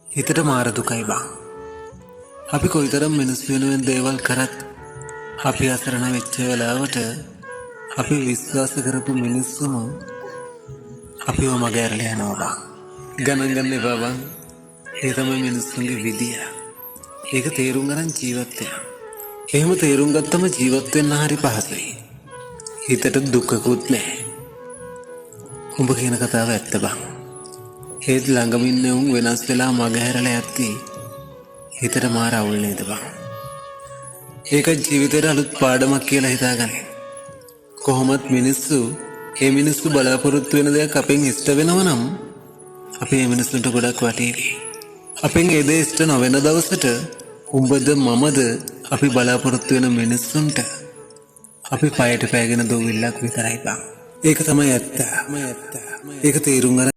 හිතට මාර දුකයි බං. අපි කොයිතරම් මිනිස් වෙනුවෙන් දේවල් කරත් අපි අසරණ වෙච්ච වෙලාවට අපි විශ්වාස කරපු මිනිස්සුම අපිව මග ඇරලා යනවා බං. ගණන් ගන්න එපා බං. ඒ තමයි මිනිස්සුන්ගේ විදිය. ඒක තේරුම් අරන් ජීවත් වෙන්න. එහෙම තේරුම් ගත්තම ජීවත් වෙන්න හරි පහසුයි. හිතට දුකකුත් නෑ. උඹ කියන කතාව ඇත්ත බං. ඒත් ළඟම ඉන්න උන් වෙනස් වෙලා මග හැරලා යද්දී හිතට මාර අවුල් නේද බං? ඒක ජීවිතේට අලුත් පාඩමක් කියලා හිතාගන්න. කොහොමත් මිනිස්සු ඒ මිනිස්සු බලාපොරොත්තු වෙන දෙයක් අපෙන් ඉෂ්ට වෙනව නම් අපි ඒ මිනිස්සුන්ට ගොඩක් වටීවි. අපෙන් ඒ දේ ඉෂ්ට නොවන දවසට උඹද මමද අපි බලාපොරොත්තු වෙන මිනිස්සුන්ට අපි පයට පෑගෙන දොවිල්ලක් විතරයි බං. ඒක තමයි ඇත්ත. ඒක තේරුම් අරන්